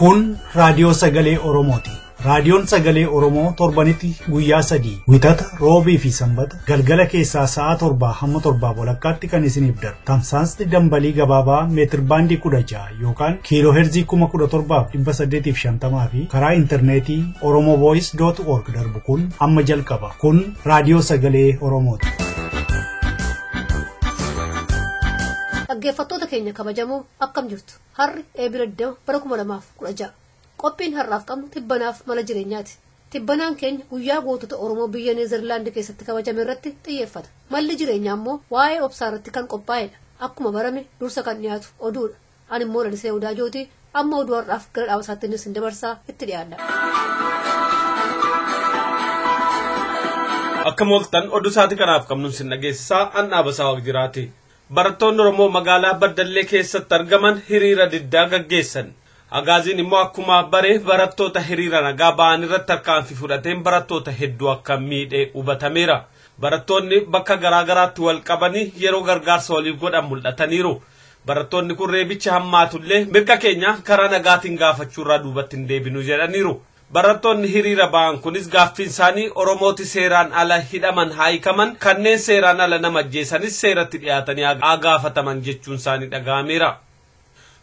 Kun raadiyoo sagalee Oromooti. Raadiyoon sagalee Oromoo torbanitti guyyaa 3 Wixata, Roobii fi Sanbata galgala keessaa sa'a 7 hamma 7:30 kan isiniif darbu. Tamsaasni dambalii gabaabaa meetir baandii 16 yookaan kiiloo heerzii 17,850 fi karaa intarneetii oromovoice.org darbu kun amma jalqaba. Kun raadiyoo sagalee Oromooti. Dhaggeeffattoota keenya kabajamoo akkam jirtu? Harri eebila 20 bara 2016. Qophiin har'aaf qabnu tibbanaaf mala jireenyaati. Tibbanaan keenya guyyaa gootota Oromoo biyya Neezerlaand keessatti kabajame irratti xiyyeeffata. Malli jireenyaa immoo waa'ee obsaa irratti kan qophaa'edha. Akkuma barame dursa kan dhiyaatu oduudha. Ani immoo Lalisee Odaajooti. Amma oduu har'aaf gara dhaabasaatti isin dabarsaa itti dhiyaadha. Akka mooltan oduu isaatii kanaaf qabnu isin dhageessisaa an dhaabasaa Waaqjiraati. Barattoonni Oromoo magaalaa Baddallee keessatti argaman hiriira diddaa gaggeessan. Agaaziin immoo akkuma bare barattoota hiriira nagaa ba'an irratti tarkaanfii fudhateen barattoota hedduu akka miidhee hubatameera. Barattoonni bakka garaa garaatti wal qabanii yeroo gargaarsa waliif godhan mul'ataniiru. Barattoonni kun reebicha hammaatullee mirga keenya karaa nagaatiin gaafachuurraa duubatti hin deebinu jedhaniiru. Barattoonni hiriira ba'an kunis gaaffiin isaanii Oromooti seeraan ala hidhaman haa hiikaman, kanneen seeraan ala nama ajjeesanis seeratti dhiyaatanii haa gaafataman jechuun isaanii dhaga'ameera.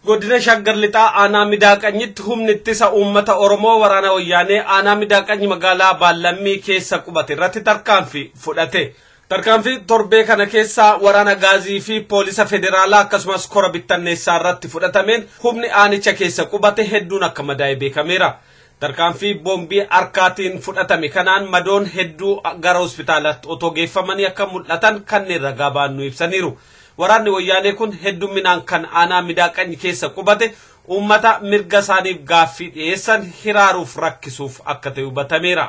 Godina Shaggar Lixaa aanaa Midaaqanyitti humni ittisa uummata Oromoo waraana wayyaanee aanaa Midaaqanyi magaalaa Baallammii keessa qubate irratti tarkaanfii fudhate. Tarkaanfii torbee kana keessa waraana gaazii fi poolisa federaalaa akkasumas kora bittinneessaa irratti fudhatameen humni aanicha keessa qubate hedduun akka madaa'e beekameera. Tarkaanfii boombii harkaatiin fudhatame kanaan madoon hedduu gara hospitaalaatti otoo geeffamanii akka mul'atan kanneen ragaa ba'an nu ibsaniiru. Waraanni wayyaanee kun heddumminaan kan aanaa Midaaqanyi keessa qubate uummata mirga isaaniif gaaffii dhiyeessan hiraaruuf rakkisuuf akka ta'e hubatameera.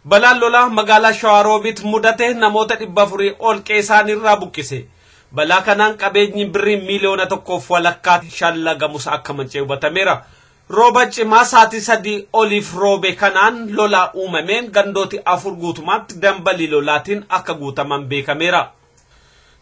Balaan lolaa magaalaa Shawaroobiit mudate namoota 400 ol qe'eesaaniirraa buqqise. Balaa kanaan qabeenyi birrii miiliyoona 1.5 shallagamus akka manca'e hubatameera. Rooba cimaa sa'aatii 3 oliif roobe kanaan lolaa uumameen gandooti 4 guutumaatti dambalii lolaatiin akka guutaman beekameera.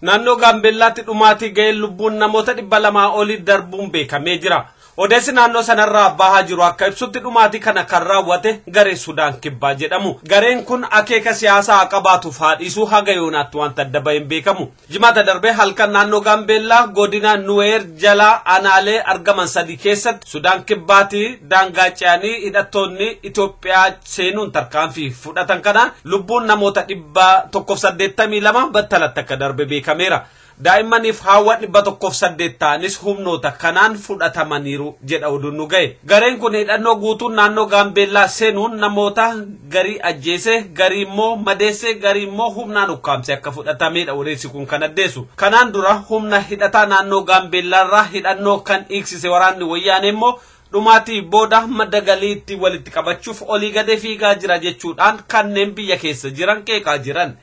Naannoo Gaambeellaatti dhumaatii ga'een lubbuun namoota 200 olii darbuun beekamee jira. Odeessi naannoo sanarraa bahaa jiru akka ibsutti dhumaatii kana kan raawwate garee Sudaan Kibbaa jedhamu. Gareen kun akeeka siyaasaa qabaatuuf haadhiisuu haga yoonaatti wanta adda baheen beekamu. Jimaata darbee halkan naannoo Gaambeellaa godina Nuweer jalaa aanaalee argaman 3 keessatti Sudaan Kibbaatii daangaa ce'anii hidhattoonni Itoophiyaa seenuun tarkaanfii fudhatan kanaan lubbuun namoota 182 battalatti akka darbe beekameera. Daa'immaniif haawwan 108 ta'anis humnoota kanaan fudhatamaniiru jedha oduun nu ga'e. Gareen kun hidhannoo guutuun naannoo Gaambeellaa seenuun namoota garii ajjeese, garii immoo madeesse, garii immoo humnaan ukkaamse akka fudhatamedha odeessi kun kan addeessu. Kanaan dura humna hidhataa naannoo Gaambeellaarraa hidhannoo kan hiiksise waraanni wayyaanee immoo dhumaatii booda madda galiitti walitti qabachuuf olii gadee fiigaa jira jechuudhaan kanneen biyya keessa jiran qeeqaa jiran.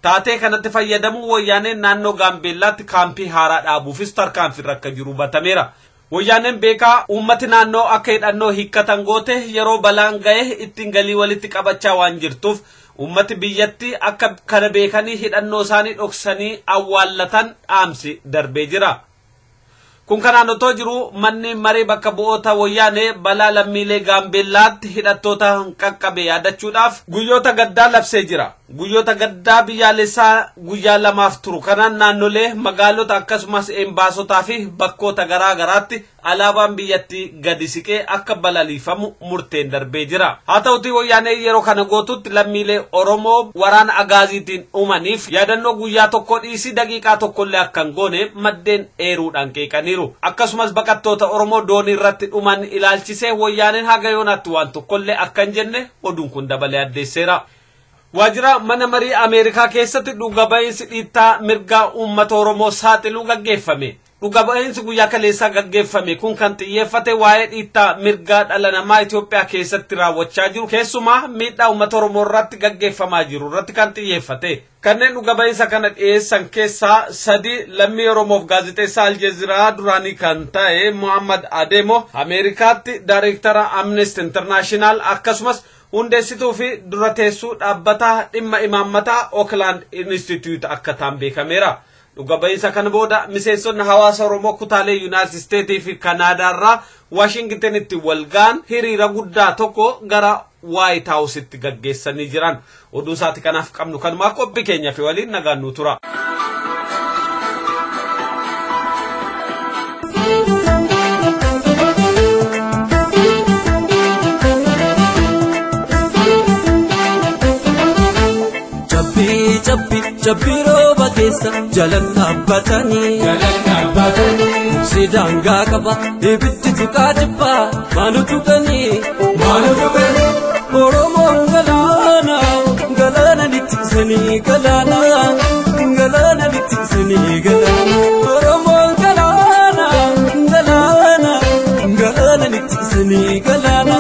Taatee kanatti fayyadamuu wayyaaneen naannoo Gaambeellaatti kaampii haaraa dhaabuufis tarkaanfii akka jiru hubatameera. Wayyaaneen beekaa uummati naannoo akka hidhannoo hiikkatan goote yeroo balaan ga'e ittiin galii walitti qabachaa waan jirtuuf uummati biyyatti akka kana beekanii hidhannoo isaanii dhoksanii awwaallatan dhaamsi darbee jira. Kun kanaan otoo jiru manni maree bakka bu'oota wayyaanee balaa lammiilee Gaambeellaatti hidhattoota qaqqabe yaadachuudhaaf guyyoota gaddaa labsee jira. Guyyoota gaddaa biyyaalessaa guyyaa 2 turu kanaan naannolee magaalota akkasumas embaasotaa fi bakkoota garaa garaatti alaabaan biyyattii gadi siqee akka balaliifamu murteen darbee jira. Haa ta'utii wayyaanee yeroo kana gootutti lammiilee Oromoo waraana agaaziitiin uumaniif yaadannoo guyyaa 1 dhiisii daqiiqaa 1 illee akka hin goone maddeen eeruudhaan qeeqaniiru. Akkasumas baqattoota Oromoo doonii irratti dhuman ilaalchisee wayyaaneen haga yoonaatti waan tokkollee akka hin jenne oduun kun dabalee addeesseera. Waajjira mana marii Ameerikaa keessatti dhuga ba'iinsi dhiittaa mirgaa uummata Oromoo saaxiluu gaggeeffame. Dhuga ba'iinsi guyyaa kaleessaa gaggeeffame kun kan xiyyeeffate waa'ee dhiittaa mirgaa dhala namaa Itoophiyaa keessatti raawwachaa jiru keessumaa miidhaa uummata Oromoo irratti gaggeeffamaa jiru irratti kan xiyyeeffate. Kanneen dhuga ba'iinsa kana dhiyeessan keessaa 3 lammii Oromoof gaazexeessaa Aljeeziraa duraanii kan ta'e Muhammad Adeemo, Ameerikaatti Daayireektara Amnesty International akkasumas hundeessituu fi dura teessuu dhaabbata dhimma imaammataa Oakland Institute akka ta'an beekameera. Dhuga ba'iinsa kana booda miseensonni hawaasa Oromoo kutaalee Yuunaayitid Isteetii fi Kanaadaarraa Waashingtanitti wal ga'an hiriira guddaa tokko gara Waayit Haawusitti gaggeessanii jiran. Oduu isaati kanaaf qabnu kanumaa qophii keenya fi waliin nagaan nu tura. Cabbii cabbii rooba keessa jalan dhaabbatanii. Jalan dhaabbatanii. Mukti daangaa qaba ibiddi tuqaa jibbaa maalu tuqanii. Maalu tuqanii. Oromoon galaana galaana littiisanii galaana galaana littiisanii galaana. Oromoon galaana galaana galaana littiisanii galaana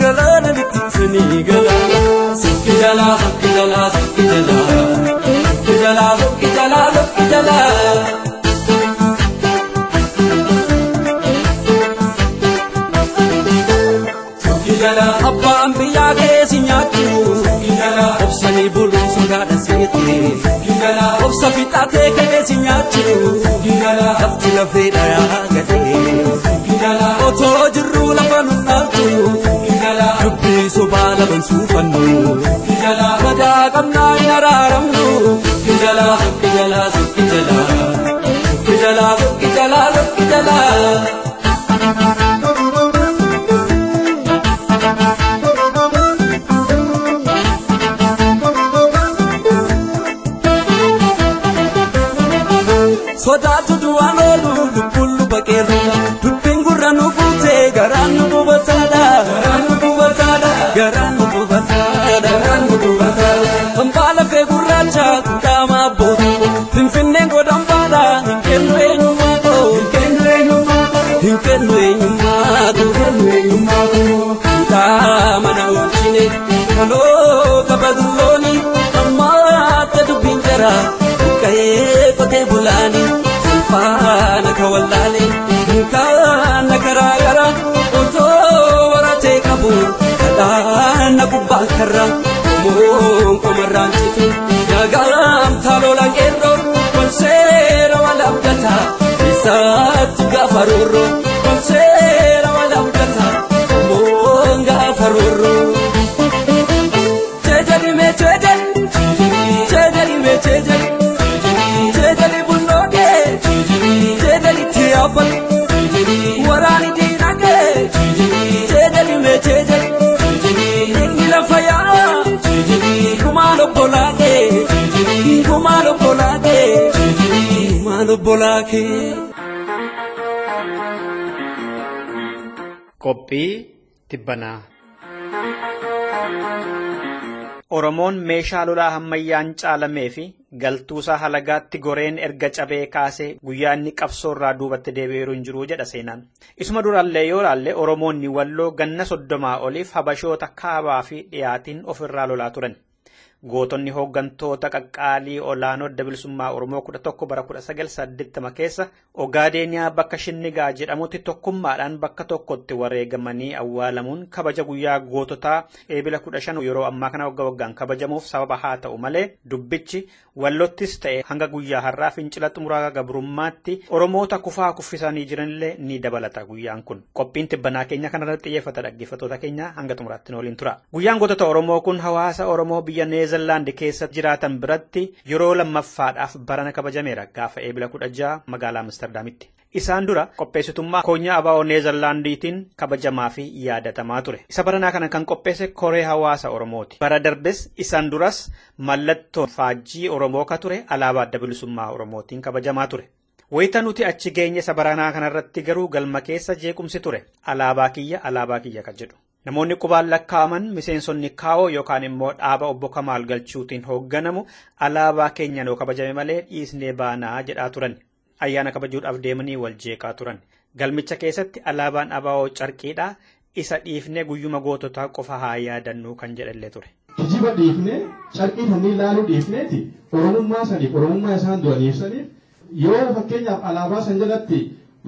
galaana littiisanii galaana. Sukki jalaa sukki jalaa sukki jalaa sukki jalaa sukki jalaa sukki jalaa. Abbaan biyyaa keessi nyaachuu obsanii buluun sodaadha seete obsa fixatee keessi nyaachuu lafti lafee dhayaa gadee otoo jirruu lafa nu dhaaltu dubbii sobaa laman suufannu madaa qabnaa hin araaramnu sukki jalaa sukki jalaa sukki jalaa sukki jalaa sukki jalaa sukki jalaa. Sodaatu du'aan oolu lubbuun luba qeerroo dubbiin gurra nu guutee garaan nu gubataadha. Garaan nu gubataadha. Garaan nu gubataadha. Garaan nu gubataadha. Hambaa lafee gurraacha kudhaama abbootu finfinneen godhan baadha hin kennu eenyummaa koo. Hin kennu eenyummaa koo. Hin kennu eenyummaa koo. Hin kennu eenyummaa koo. Duudhaa mana oolchine kaloo kabadullooni ammaa dubbiin jara. Buqqa'ee qotee bulaani salphaana ka wallaale dunkaana karaa gara otoo baratee qabu kadhaana gubbaa karra qomoon qomarraan citu yaagaamtaa lola qeerroo wal seera wal abdata isaatti gaafa roorroo wal seera wal abdata qomoon gaafa roorroo. Jeejali mee jeejali jeejali mee jeejali. Jeejali bulloogee jeejali tiyaafal waraani diinagee jeejali mee jeejali dhiigni lafa yaa'a kumaan obbolaagee kumaan obbolaagee kumaan obbolaagee. Qophii Tibbanaa. Oromoon meeshaa lolaa ammayyaan caalamee fi galtuusaa halagaatti goreen erga cabee kaasee guyyaa inni qabsoorraa duubatti deebi'eeru hin jiru jedha seenaan. Isuma durallee yoo laalle Oromoonni walloo ganna 30 oliif habashoota kaabaa fi dhiyaatiin ofirraa lolaa turan. Gootonni hooggantoota qaqqaalii olaanoo adda bilisummaa Oromoo 11 bara 1980 keessa Ogaadeeniyaa bakka Shinnigaa jedhamutti tokkummaadhaan bakka tokkotti wareegamanii awwaalamuun kabaja guyyaa goototaa eebila 15 yeroo ammaa kana waggaa waggaan kabajamuuf sababa haa ta'u malee dubbichi wallottis ta'e hanga guyyaa har'aa fincila xumuraa gabrummaatti Oromoota kufaa kuffisanii jiranillee ni dabalata guyyaan kun. Qophiin tibbanaa keenya kanarratti xiyyeeffata dhaggeeffattoota keenya hanga xumuraatti nu waliin tura. Guyyaan gootota Oromoo kun hawaasa Oromoo biyya Neezerlaand keessa jiraatan biratti yeroo lammaffaadhaaf barana kabajameera gaafa eebila 16 magaalaa Amsterdaamitti. Isaan dura qopheessitummaa koonyaa ABO Neezerlaandiitiin kabajamaa fi yaadatamaa ture. Isa baranaa kana kan qopheesse Koree Hawaasa Oromooti. Bara darbes isaan duras mallattoo faajjii Oromoo ka ture alaabaa adda bilisummaa Oromootiin kabajamaa ture. Wayita nuti achi geenye isa baranaa kanarratti garuu galma keessa jeequmsi ture. Alaabaa kiyya alaabaa kiyya kan jedhu. Namoonni qubaan lakkaa'aman miseensonni kaa'oo yookaan immoo dhaaba obbo Kamaal Galchuutiin hoogganamu alaabaa keenyaan yoo kabajame malee dhiisnee baanaa jedhaa turan. Ayyaana kabajuudhaaf deemanii wal jeeqaa turan. Galmicha keessatti alaabaan ABO carqiidha. Isa dhiifnee guyyuma goototaa qofa haa yaadannu kan jedhallee ture. Kijiba dhiifnee carqii sanii ilaaluu dhiifneeti Oromummaa saniif Oromummaa isaan du'aniif saniif yoo fakkeenyaaf alaabaa san jalatti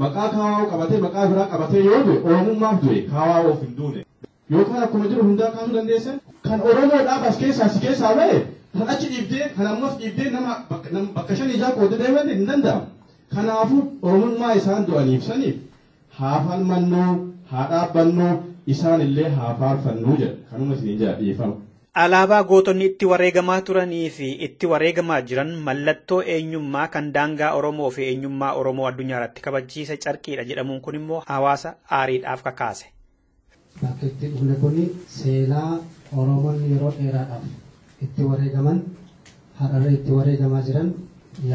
maqaa kaawaa qabatee maqaa biraa qabatee yoo du'e Oromummaaf du'e kaawaa of hin duune. Yookaan akkuma jiru hundaa kaasuu dandeessan kan Oromoodhaaf as keessaa si keessaa ba'e Kan achi dhiibdee kan ammas dhiibdee nama bakka shan ijaa qoodee deeman hin danda'amu. Kanaafuu Oromummaa isaan du'aniif saniif haa falmannuu, haa dhaabbannuu, isaan illee haa faarfannuu jedha. Kanuma isiniin jedha dhiifama. Alaabaa gootonni itti wareegamaa turanii fi itti wareegamaa jiran mallattoo eenyummaa kan daangaa Oromoo fi eenyummaa Oromoo addunyaa irratti kabachiise carqiidha jedhamuun kun immoo hawaasa aariidhaaf kakaase. Bakki itti dhufne kun seenaa Oromoon yeroo dheeraadhaaf itti wareegaman har'arra itti wareegamaa jiran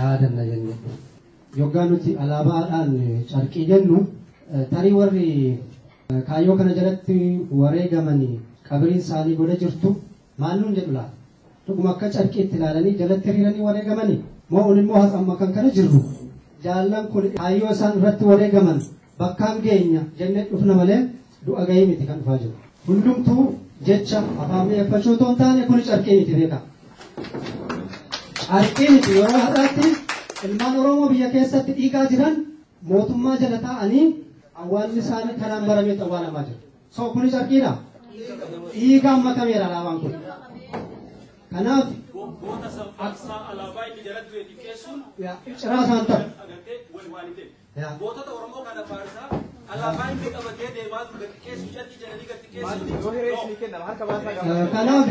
yaadanna jennee. Yoggaa nuti alaabaadhaan carqii jennu tarii warri kaayyoo kana jalatti wareegamanii qabriin isaanii goda jirtu maal nuun jedhu laata? Dhuguma akka carqiitti ilaalanii jalatti hiriiranii wareegamanii moo un immoo amma kan kana jirru jaallan kun kaayyoo isaan irratti wareegaman bakkaan geenya jennee dhufna malee du'a gahii miti kan dhufaa jiru. Hundumtuu jecha afaan mi'eeffachuu otoo hin taane kun carqii miti beekaa. Carqii miti yeroo har'aatti ilmaan Oromoo biyya keessatti dhiigaa jiran mootummaa jala taa'anii awwaalli isaanii kanaan barameetu awwaalamaa jira. So kuni carqiidha. Dhiigaan makameera alaabaan kun. Kanaaf alaabaa inni jalatti du'e xiqqeessuun ciraa isaan ta'u. Gootota Oromoo kana faarsaa alaabaa inni qabatee deemaa ture xiqqeessu carqii jedhanii gad xiqqeessu. Kanaaf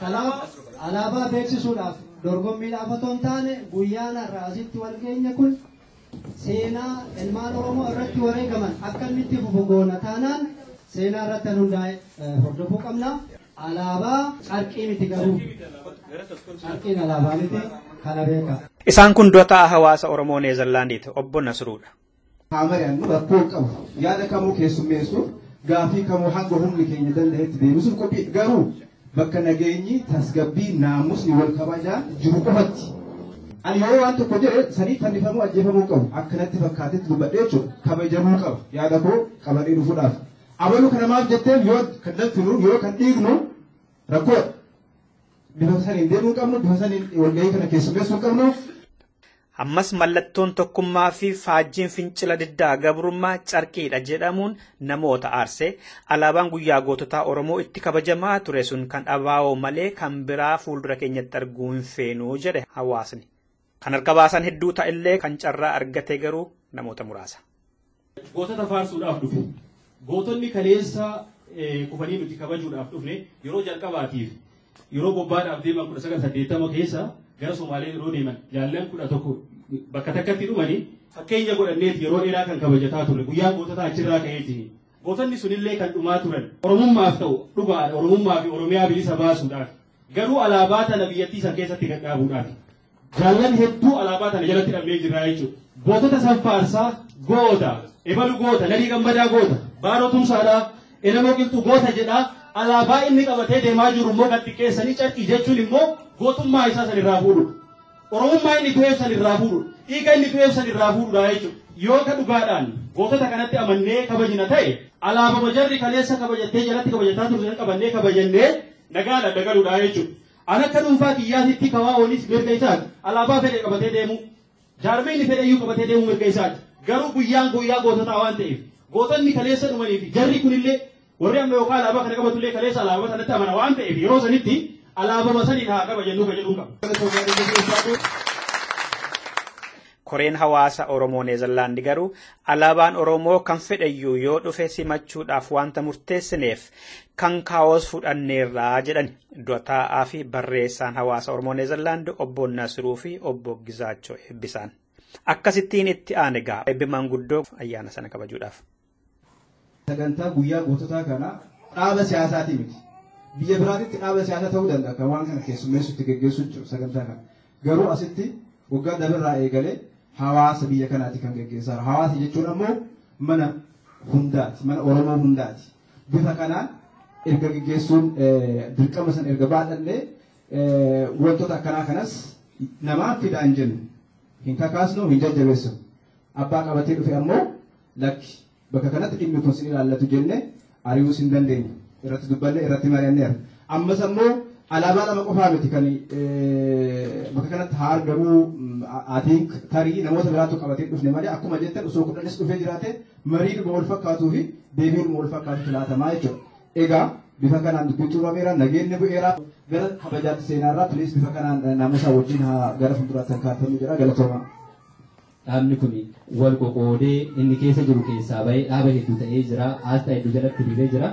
Kanaaf alaabaa beeksisuudhaaf dorgommiidhaaf otoo hin taane guyyaan har'a asitti wal geenye kun seenaa ilmaan Oromoo irratti wareegaman akka inni itti fufu goona taanaan seenaa irratti kan hundaa'e hordofuu qabna. Alaabaa carqii miti garuu carqiin alaabaa miti kana beeka. Isaan kun dura taa'aa hawaasa Oromoo Neezerlaandiiti obbo Nasruudha. Haa mari'annu rakkoo hin qabu. Yaada kamuu keessummeessuuf gaafii kamuu hanga humni keenya danda'etti deebisuuf qophii garuu bakka nageenyi tasgabbii naamusni wal kabajaa jiru qofatti. Ani yoo waan tokko jedhe sanii fannifamuu ajjeefamuu qabu akkanatti fakkaatetti dubbadhee jechuudha kabajamuu qaba yaada koo qabadhee dhufuudhaaf. Abaluu kana maaf jetteef yoo kan danfinu yoo kan dhiignu rakkoodha. Bifa saniin deemuu qabnu bifa saniin walgahii kana keessummeessuu qabnu. Ammas mallattoon tokkummaa fi faajjiin fincila diddaa gabrummaa carqiidha jedhamuun namoota aarsee alaabaan guyyaa goototaa Oromoo itti kabajamaa ture sun kan abaa'oo malee kan biraa fuuldura keenyatti arguu hin feenuu jedhe hawaasni. Kan harka baasan hedduu ta'ellee kan carraa argate garuu namoota muraasa. Gootota faarsuudhaaf dhufe. Gootonni kaleessa kufanii nuti kabajuudhaaf dhufne yeroo jalqabaatiif yeroo bobbaadhaaf deeman 1980 keessa gara Somaalee yeroo deeman jaallan 11 bakka takkatti dhumanii fakkeenya godhanneet yeroo dheeraa kan kabajataa turre guyyaa goototaa achirraa ka'eeti. Gootonni sunillee kan dhumaa turan Oromummaaf ta'u dhugaadha Oromummaa fi Oromiyaa bilisa baasuudhaaf garuu alaabaa tana biyyattii san keessatti gad dhaabuudhaaf. Jaallan hedduu alaabaa tana jalatti dhabnee jirra jechuudha. Gootota san faarsaa goota, ebalu goota, Lalii Gammadaa goota, Baaroo Tumsaadhaa, Elemoo Qilxuu goota jedhaa alaabaa inni qabatee deemaa jiru immoo gad xiqqeessanii carqii jechuun immoo gootummaa isaa san irraa fuudhudha. Oromummaa inni du'eef san irraa fuudhudha. Dhiiga inni du'eef san irraa fuudhudha jechuudha. Yoo ka dhugaadhaan gootota kanatti amannee kabajina ta'e alaabama jarri kaleessa kabajattee jalatti kabajataa turte san qabannee kabajannee nagaadhaan dagaluudha jechuudha. An akka dhuunfaa kiyyaatitti kawaa oolis mirga isaati. Alaabaa fedhe qabatee deemu. Jaarmeenyi fedhe iyyuu qabatee deemu mirga isaati. Garuu guyyaan guyyaa goototaa waan ta'eef gootonni kaleessa dhumanii fi jarri kunillee warri amma yookaan alaabaa kana qabatullee kaleessa alaabaa sanatti amana waan ta'eef yeroo sanitti alaabama saniin haa kabajannuu kan jedhuun qaba. Koreen hawaasa Oromoo Neezerlaandi garuu alaabaan Oromoo kan fedhayyuu yoo dhufe simachuudhaaf wanta murteessineef kan kaawos fudhanneerraa jedhan dura taa'aa fi barreessaan hawaasa Oromoo Neezerlaandi obbo Nasiruu fi obbo Gizaachoo Eebbisaan. Akkasittiin itti aane egaa eebbi maanguddoo ayyaana sana kabajuudhaaf. Sagantaa guyyaa goototaa kana dhaaba siyaasaatii miti. Biyya biraatitti dhaaba siyaasaa ta'uu danda'a kan waan kana keessummeessutti geggeessu jiru sagantaa kana. Garuu asitti waggaa dabarraa eegalee hawaasa biyya kanaati kan geggeessaa jiru. Hawaasa jechuun ammoo mana hundaati, mana Oromoo hundaati. Bifa kanaan erga geggeessuun dirqama san erga baadhannee wantoota akkanaa kanas namaaf fidaa hin jennu. Hin kakaasnu, hin jajjabeessinu. Abbaa qabatee dhufe ammoo lakki bakka kanatti dhimmi kun sin ilaallatu jenne ari'uus hin dandeenyu. Irratti dubbanne irratti mari'anneerra. Ammas ammoo Alaabaa lama qofaa miti kan bakka kanatti haa argamu. I think tarii namoota biraatu qabatee dhufne malee, akkuma jettan osoo 10s dhufee jiraate mariidhuma wal fakkaatuu fi deebiinuma wal fakkaatu filaatamaa jechuudha. Egaa bifa kanaan dubbiin xumurameera, nageenyi bu'eera, gara kabajaatti seenaarraa. Please, bifa kanaan naamusaa wajjin haa gara fuulduraatti kaafamuu jira. Galatooma. Dhaabni kun wal qoqoodee inni keessa jiru keessaa bahee dhaaba hedduu ta'ee jira. Aasxaa hedduu jalatti hiriiree jira.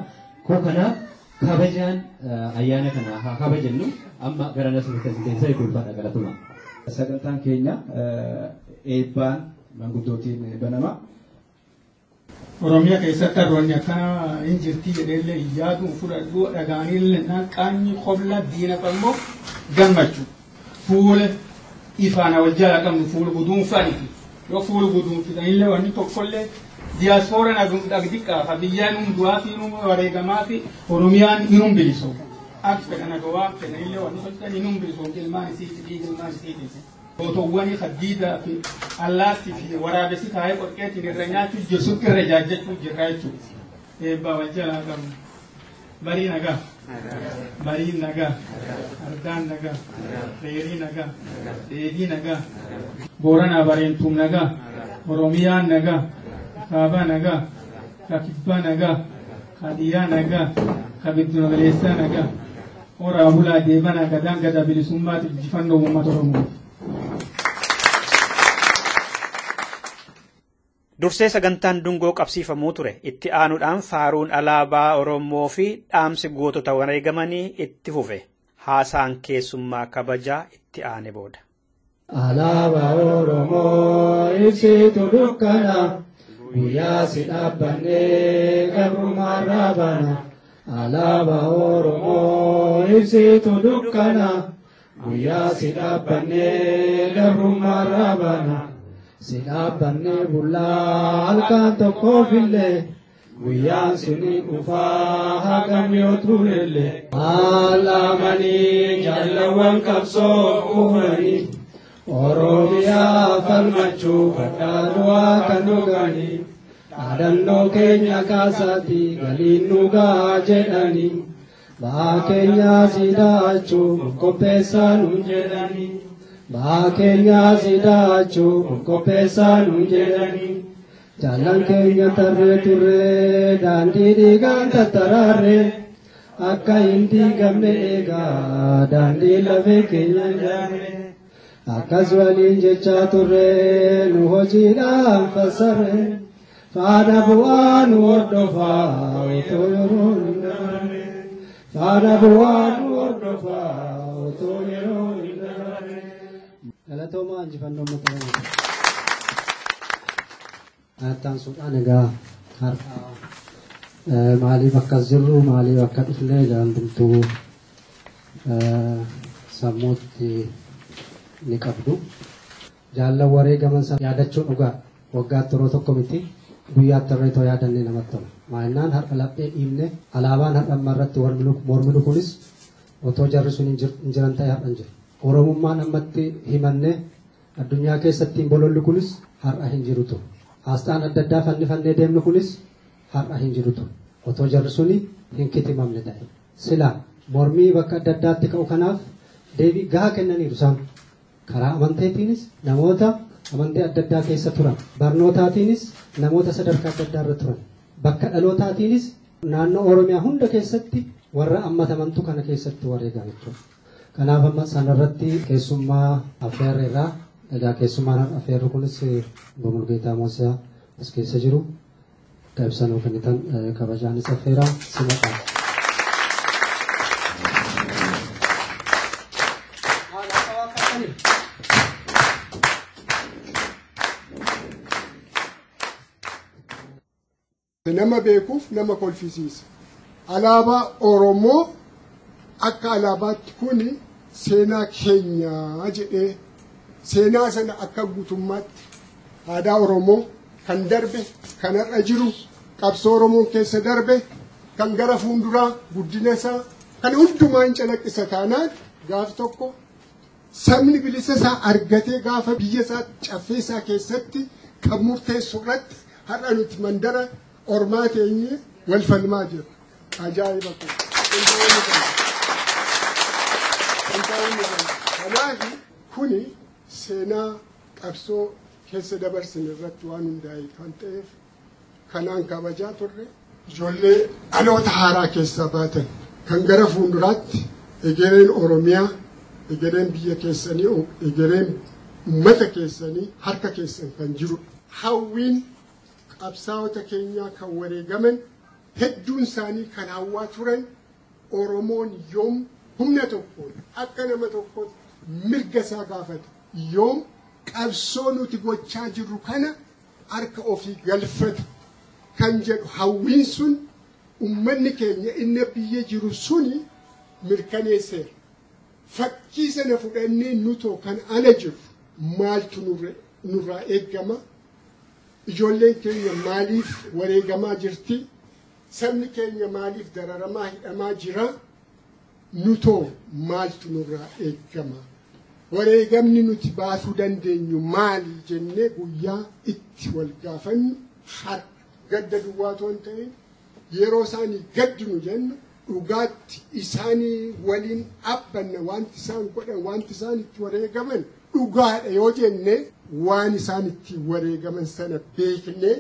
Koo kanaaf kabajaan ayyaana kana haa kabajannu. Amma gara nasuutti as keessa hedduu ulfaadha, galatuma. Sagantaan keenya eebbaan manguddootiin banama. Oromiyaa keessatti harroonni akkana hin jirti jedheellee hin yaadu, fudhadhu dhagaaniillee qaanyi qobla diina qabmoo gammachuu fuula ifaana wal jala qabnu fuula guduunfaaniti. Yoo fuula guduunfitanillee wanni tokkollee diyaaspooraan dhagdiqqaa ka biyyaan num du'aa fi num wareegamaa fi Oromiyaan inum bilisoo akka fedhan agawaa fedhanillee wanni tolchan inum bilisoo ilmaan isiiti, dhiiga ilmaan isiiti. Gootowwan haddiidaa fi allaattii fi waraabessi taa'ee qorqeetiin irra nyaachuu jirsu irra jaajjachuu jirra jechuudha. Eebbaa wal jalaa qabna. Barii nagaa. Barii nagaa. Ardaan nagaa. Reerii nagaa. Dheedii nagaa. Booranaa Bareentuum nagaa. Oromiyaan nagaa. Kaabaa nagaa. Kakibbaa nagaa. Kadhiyaa nagaa. Kabiddu galeessaa nagaa. Horaa bulaa, deebanaa, gadaan gada bilisummaatiif, injifannoo uummata Oromoo. Dursee sagantaan dungoo qabsiifamuu ture. Itti aanuudhaan faaruun alaabaa Oromoo fi dhaamsi gootota wareegamanii itti fufe. Haasaan keessummaa kabajaa itti aane booda. Alaabaa Oromoo ibsitu dukkana, guyyaa si dhaabbannee gabrummaarraa bana. Alaabaa Oromoo ibsitu dukkana, guyyaa si dhaabbannee gabrummaarraa bana. Si dhaabbannee bullaa halkan tokkoofillee, guyyaan suni dhufaa hagam yoo turellee. Maalamanii jaalawwan qabsoo kufanii, Oromiyaa falmachuu badhaa du'aa kan dhuganii, dhaadannoo keenya kaasaatti galiin nu gahaa jedhanii, ba'aa keenya si daachuu qopheessaa nuun jedhanii. Ba'aa keenya si daachuu qopheessaa nuun jedhanii. Jaallan keenya tarree turree daandii dhiigaan tattaraarree, akka hin diigamne eegaa daandii lafee keenya ijaarree. Akkas waliin jechaa turree nu hojiidhaan fassarree, faana bu'aa nu hordofaa otoo yeroo hin dabarre. Faana bu'aa nu hordofaa otoo yeroo hin dabarre. Galatoomaa, injifannoo uummata Oromoo. Ittaansuudhaan egaa har'a maaliif akkas jirru, maaliif akka dhufne egaa hundumtuu sammuutti ni qabdu. Jaallan wareegaman sana yaadachuun dhugaa waggaatti yeroo tokko miti, guyyaatti irra itoo yaadannee namatti tola. Maalinnaan har'a laphee dhiibne alaabaan har'a amma irratti morminu kunis otoo jarri sun hin jiran ta'e har'a hin jiru. Oromummaan ammatti himanne addunyaa keessatti bololli kunis har'a hin jiru ture. Asxaan adda addaa fannifannee deemnu kunis har'a hin jiru ture. Otoo jarri suni hin kitimamne ta'e. Sila mormii bakka adda addaatti ka'u kanaaf deebii gahaa kennaniiru isaan. Karaa amanteetiinis namoota amantii adda addaa keessa turan. Barnootaatiinis namoota sadarkaa adda addaa irra turan. Bakka dhalootaatiinis naannoo Oromiyaa hunda keessatti warra ammatamantu kana keessatti wareegame jechuudha. Kanaaf amma sanarratti keessummaa affeerreerraa. Egaa keessummaan affeerru kunis Obbo Mulgeetaa Moosisaa as keessa jiru. Akka ibsanuu kennitan kabajaanis affeeraa simadha. Nama beekuuf nama kolfisiisa. Alaabaa Oromoo akka alaabaatti kuni seenaa keenyaa jedhee, seenaa sana akka guutummaatti aadaa Oromoo kan darbe, kan har'a jiru, qabsoo Oromoon keessa darbe, kan gara fuulduraa guddina isaa kan hundumaa hin calaqqisa. Taanaan gaaf tokko sabni bilisa isaa argatee gaafa biyya isaa caffee isaa keessatti kan murteessu irratti har'a nuti mandara ormaa teenyee wal falmaa jirra. Ajaa'iba kun! Kan ta'uu ni danda'a. Kanaaf kuni seenaa qabsoo keessa dabarsine irratti waan hundaa'e kan ta'eef kanaan kabajaa turre ijoollee dhaloota haaraa keessaa baatan kan gara fuulduraatti egereen Oromiyaa, egereen biyya keessanii, egereen uummata keessanii harka keessan kan jirudha. Hawwiin qabsaa'ota keenyaa kan wareegaman hedduun isaanii kan hawwaa turan Oromoon yoom humna tokkoon akka nama tokkootti mirga isaa gaafata. Yoom qabsoo nuti gochaa jirru kana harka ofii galfata kan jedhu hawwiin sun uummanni keenya inni biyya jiru suni mirkaneesseera. Fakkii sana fudhannee nutoo kan ala jiru maaltu nurraa eeggama? Ijoolleen keenya maaliif wareegamaa jirti? Sabni keenya maaliif dararamaa hidhamaa jira? Nutoo maaltu nurraa eeggama? Wareegamni nuti baasuu dandeenyu maali jennee guyyaa itti wal gaafannu har'a gadda duwwaa otoo hin ta'in yeroo isaanii gaddinu jennu dhugaatti isaanii waliin dhaabbanna wanti isaan godhan wanti isaan itti wareegaman dhugaadha yoo jenne waan isaan itti wareegaman sana beeknee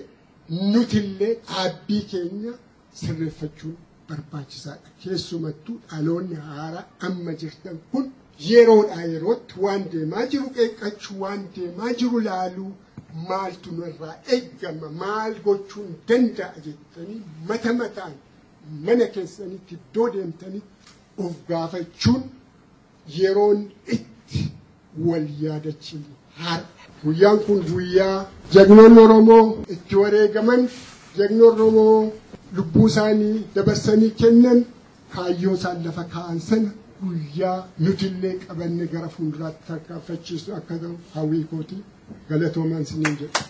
nutillee dhaabbii keenya sirreeffachuun barbaachisaadha. Keessumattuu dhaloonni haaraa amma jirtan kun yeroodhaa yerootti waan deemaa jiru qeeqqachuu waan deemaa jiru laaluu maaltu nurraa eeggama maal gochuun danda'a jettanii mata mataan mana keessanitti iddoo deemtanitti of gaafachuun yeroon itti wal yaadachiisu har'a. Guyyaan kun guyyaa jagnoonni Oromoo itti wareegaman, jagnoonni Oromoo lubbuu isaanii dabarsanii kennan kaayyoo isaan lafa kaa'an sana guyyaa nutillee qabanne gara fuulduraatti tarkaanfachiisu akka ta'u hawwii kooti galatoomaan siniin jedha.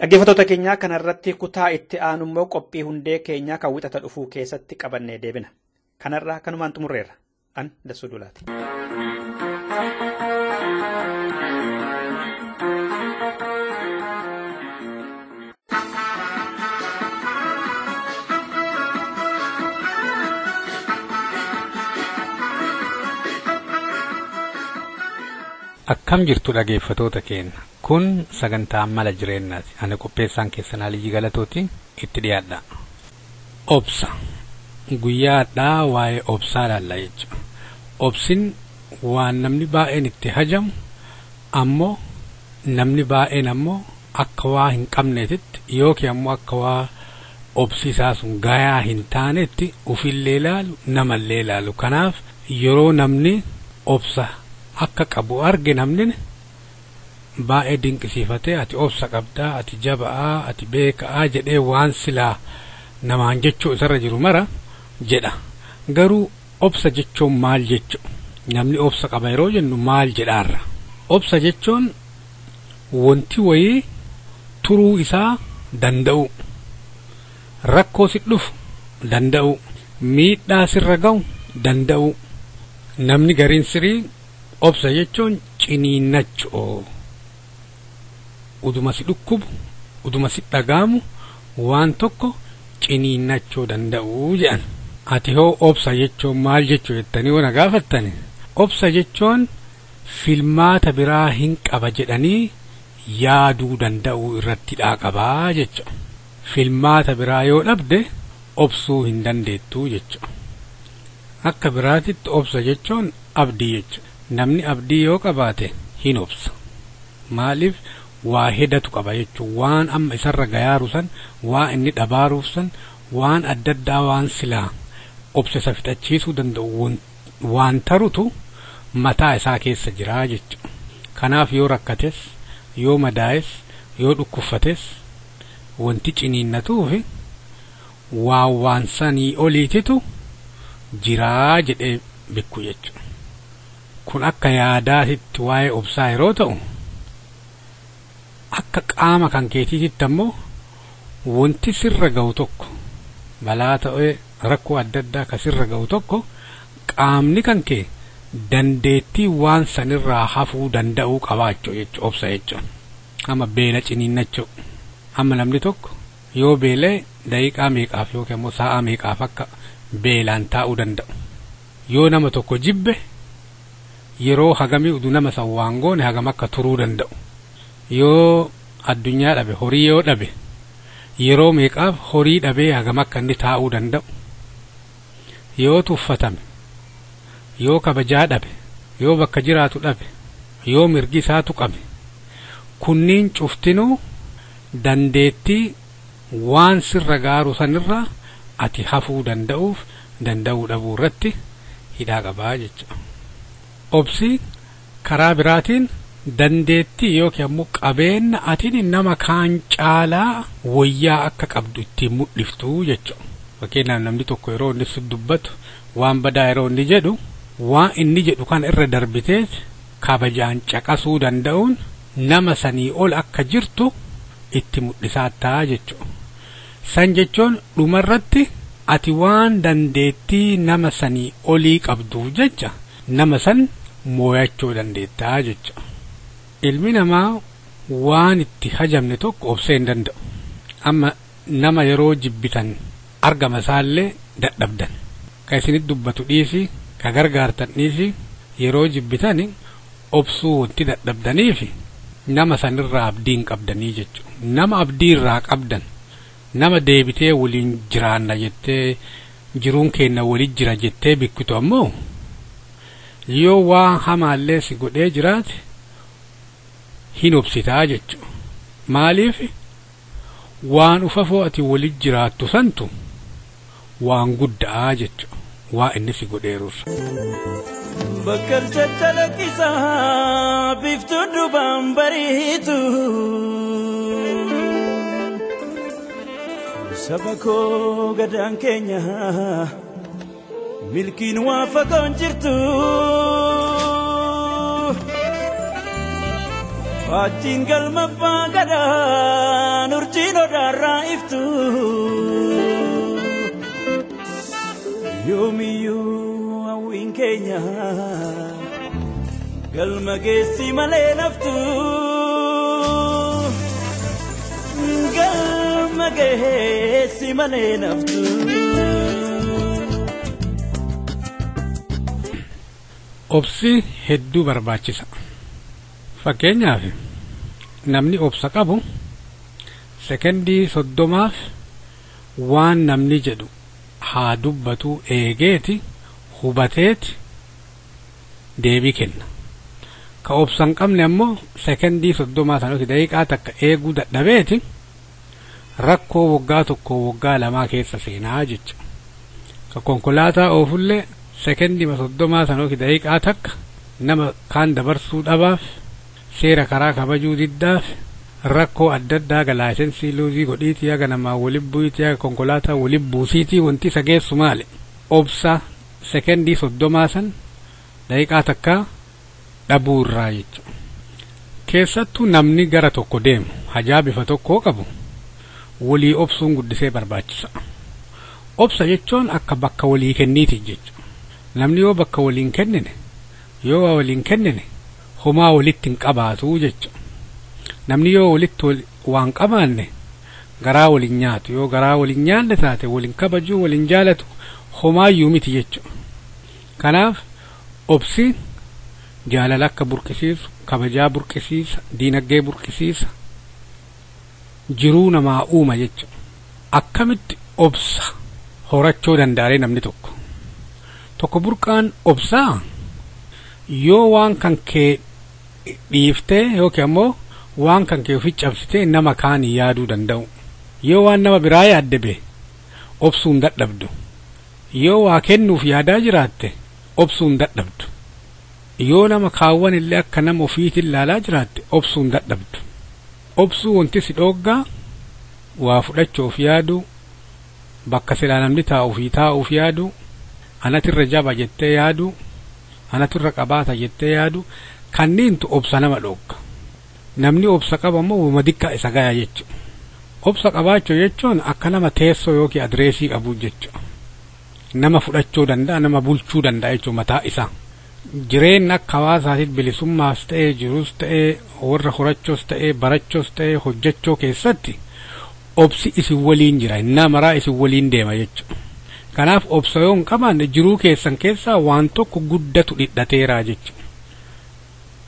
Dhaggeeffattoota keenyaa kanarratti kutaa itti aanu immoo qophii hundee keenyaa kan wixata dhufuu keessatti qabannee deebina. Kanarraa kanumaan xumurreerra. An Dassuu Dulaati. Akkam jirtu dhaggeeffattoota keenya. Kun sagantaa mala jireenyaati. Ani qopheessaan keessan Aliyyi Galatooti itti dhiyaadha. Obsa. Guyyaa har'aa waa'ee obsaa ilaalla jechuudha. Obsin waan namni baay'een itti hajamu ammoo namni baay'een ammoo akka waa hin qabneetitti yookiin ammoo akka waa obsi isaa sun gayaa hin taanetti ofillee ilaalu namallee ilaalu. Kanaaf yeroo namni obsa akka qabu arge namni baay'ee dinqisiifatee ati obsa qabdaa ati jaba'aa ati beeka'aa jedhee waan silaa namaan jechuu isarra jiru mara jedha. Garuu obsa jechuun maal jechu? Namni obsa qaba yeroo jennu maal jedhaarra? Obsa jechuun wanti wayii turuu isaa danda'u, rakkoo si dhufu danda'u, miidhaa sirra ga'u danda'u. Namni gariin sirii obsa jechuun ciniinnachuu, uduma si dhukkubu, uduma si dhagaamu waan tokko ciniinnachuu danda'u jedhan. Ati hoo obsa jechuun maal jechuu jettanii waan gaafattani? Obsa jechuun filmaata biraa hin qaba jedhanii yaaduu danda'uu irratti qabaa jechuudha. Filmaata biraa yoo dhabde obsuu hin dandeettuu jechuudha. Akka biraatitti obsa jechuun abdii jechuudha. Namni abdii yoo qabaate hin obsa. Maaliif waa hedatu qaba jechuun waan amma isarra gayaaru san, waa inni dhabaaruuf san, waan adda addaa waan silaa obsa isa fixachiisuu danda'u waan tarutu mataa isaa keessa jira jechuudha. Kanaaf yoo rakkates, yoo madaa'es, yoo dhukkuffates wanti ciniinnatuufi waan waan sanii oliititu jiraa jedhee bikku jechuudha. Kun akka yaadaatitti waa'ee obsaa yeroo ta'u, akka qaama kan keetiititti ammoo wanti sirra ga'u tokko balaa ta'ee rakkoo adda addaa ka sirra ga'u tokko qaamni kan kee dandeettii waan sanirraa hafuu danda'uu qabaachuu jechuudha obsa jechuudha. Amma beela ciniinnachuu. Amma namni tokko yoo beelee daqiiqaa meeqaaf yookiin immoo sa'a meeqaaf akka beelaan taa'uu danda'u. Yoo nama tokko jibbe yeroo hagamii udu nama san waan goone hagam akka turuu danda'u. Yoo addunyaa dhabe horii yoo dhabe yeroo meeqaaf horii dhabee hagam akka inni taa'uu danda'u. Yoo tuffatame, yoo kabajaa dhabe, yoo bakka jiraatu dhabe, yoo mirgi isaa tuqame, kunniin cuftinuu dandeettii waan sirra gaaru sanirra ati hafuu danda'uuf danda'uu dhabuu irratti hidhaa qabaa jechuudha. Obsi karaa biraatiin dandeettii yookiin ammoo qabeenya atiin nama kaan caalaa wayyaa akka qabdu ittiin mul'iftu jechuudha. Fakkeenyaaf namni tokko yeroo inni si dubbatu waan badaa yeroo inni jedhu waan inni jedhu kana irra darbitee kabajaan caqasuu danda'uun nama sanii ol akka jirtu itti mul'isaa ta'a jechuudha. San jechuun dhumarratti ati waan dandeettii nama sanii olii qabduuf jecha nama san mooyachuu dandeettaa jechuudha. Ilmi namaa waan itti hajamne tokko obsee hin danda'u. Amma nama yeroo jibbitan argama isaallee dadhabdan. Ka isinitti dubbatu dhiisi, ka gargaartan dhiisi, yeroo jibbitan obsuu wanti dadhabdaniif nama sanirraa abdii hin qabdanii jechuudha. Nama abdii irraa qabdan, nama deebitee waliin jiraanna jettee jiruun keenya waliin jira jettee bikkitu ammoo yoo waan hamaallee si godhee jiraate hin obsitaa jechuudha. Maaliif waan ufafoo ati waliin jiraattu santu waan guddaa jechuudha. Waa inni si godheerus. Bakkal caccalaqqisaa biiftuu dubaan bariitu. Saba koo gadaan keenya milkiin waa fagoon jirtu. Faajjiin galma abbaa gadaan urjiin odaarraa iftu. Yoomiyyuu hawwiin keenya galma geessi malee naftu. Galma geessi malee naftu. Obsi hedduu barbaachisa. Fakkeenyaaf namni obsa qabu sekendii 30 waan namni jedhu haa dubbatu eegeeti hubateeti deebii kenna. Ka obsa hin qabne ammoo sekendii 30 sanooti daqiiqaa takka eeguu dadhabeeti rakkoo waggaa 1 waggaa 2 keessa seenaa jecha. Ka konkolaataa oofullee sekendii 30 sanooti daqiiqaa takka nama kaan dabarsuu dhabaaf seera karaa kabajuu diddaaf rakkoo adda addaa ga laayisensii luuzii godhiitii haga namaa waliin bu'iitii haga konkolaataa waliin buusiitii wanti isa geessu maali? Obsa sekendii 30 san daqiiqaa takka dhabuu irraa jechuudha. Keessattuu namni gara tokko deemu hajaa bifa tokkoo qabu walii obsuun guddisee barbaachisa. Obsa jechuun akka bakka walii kenniiti jechuudha. Namni yoo bakka waliin kennine yoo waa waliin kennine homaa walitti hin qabaatu jechuudha. Namni yoo walitti waan qabaanne garaa waliin nyaatu yoo garaa waliin nyaanne taate waliin kabajuu waliin jaalatu homaayyuu miti jechuudha. Kanaaf obsi jaalala akka burqisiisu, kabajaa burqisiisa, diinagdee burqisiisa, jiruu namaa uuma jechuudha. Akkamitti obsa horachuu danda'ee namni tokko? Tokko burqaan obsaa yoo waan kan kee dhiiftee yookiin ammoo waan kan kee ofi cabsitee nama kaan yaaduu danda'u. Yoo waan nama biraa yaadde bee obsuun dadhabdu. Yoo waa kennuuf yaadaa jiraatte obsuun dadhabdu. Yoo nama kaawwan illee akka nama ofiitiin ilaalaa jiraatte obsuun dadhabdu. Obsuu wanti si dhooggaa waa fudhachuuf yaadu, bakka silaa namni taa'uuf taa'uuf yaadu, anatirra jaba jettee yaadu, anatirra qabaata jettee yaadu, kanneentu obsa nama dhoogga. Namni obsa qaba immoo uuma diqqaa isa gaya jechuudha. Obsa qabaachuu jechuun akka nama teessoo yookiin adireesii qabu jechuudha. Nama fudhachuu danda'a, nama bulchuu danda'a jechuudha mataa isaa. Jireenya akka hawaasaatiif bilisummaas ta'ee jirus ta'ee warra horachuus ta'ee barachuus ta'ee hojjechuu keessatti obsi isin waliin jira. Innaa maraa isin waliin deema jechuudha. Kanaaf obsa yoo hin qabaanne jiruu keessan keessaa waan tokko guddatu dhidhateeraa jechuudha.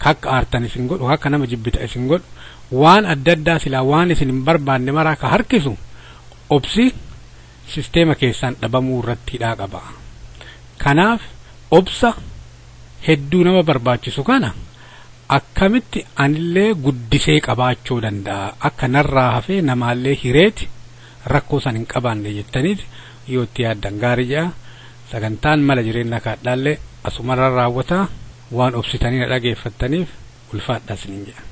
Kakka aartan isin godhu, kakka nama jibbita isin godhu, waan adda addaa silaa waan isin hin barbaanne maraa ka harkisu obsi sisteema keessaan dhabamuu irratti hidhaa qaba. Kanaaf obsa hedduu nama barbaachisu kana akkamitti anillee guddisee qabaachuu danda'a akka narraa hafee namaallee hireeti rakkoo san hin qabaanne jettaniiti yoo itti yaaddan gaarii jedha. Sagantaan mala jireenya kaadhaallee asumarra raawwataa waan obsitanii na dhageeffattaniif ulfaadhaa isiniin jedha.